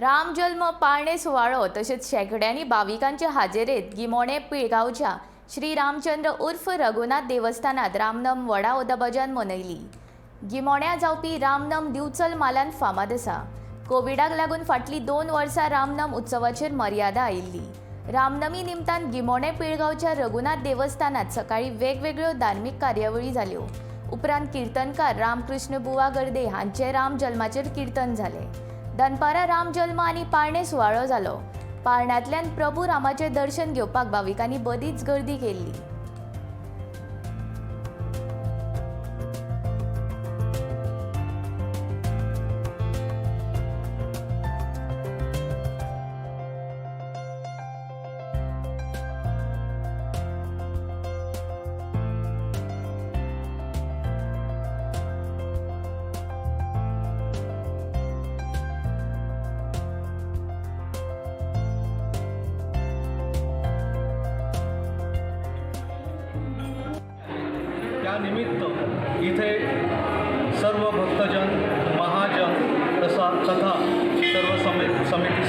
रामजल्म पाळणे सुवाळो तशेंच शेंकड्यांनी भाविकांचे हाजेरेंत गिमोणे पिळगांवच्या श्री रामचंद्र उर्फ रघुनाथ देवस्थानात रामनम व्हडा उदबजान मनयली. गिमोण्या जावपी रामनम दिवचल मालान फामाद आसा. कोविडाक लागून फाटलीं 2 वर्सां रामनम उत्सवाचेर मर्यादा आयिल्ली. रामनमी निमतान गिमोणे पिळगांवच्या रघुनाथ देवस्थानात सकाळी वेगवेगळ्यो धार्मीक कार्यावळी जाल्यो. उपरांत कीर्तनकार रामकृष्ण बुवा गर्दे हांचे राम जल्माचेर कीर्तन जालें. दनपारां रामजल्म आनी पाळणे सुवाळो जालो. पाळण्यांतल्यान प्रभू रामाचें दर्शन घेवपाक भाविकांनी बरीच गर्दी केल्ली. त्यानिमित्त इथे सर्व भक्तजन, महाजन तसा तथा सर्व समिती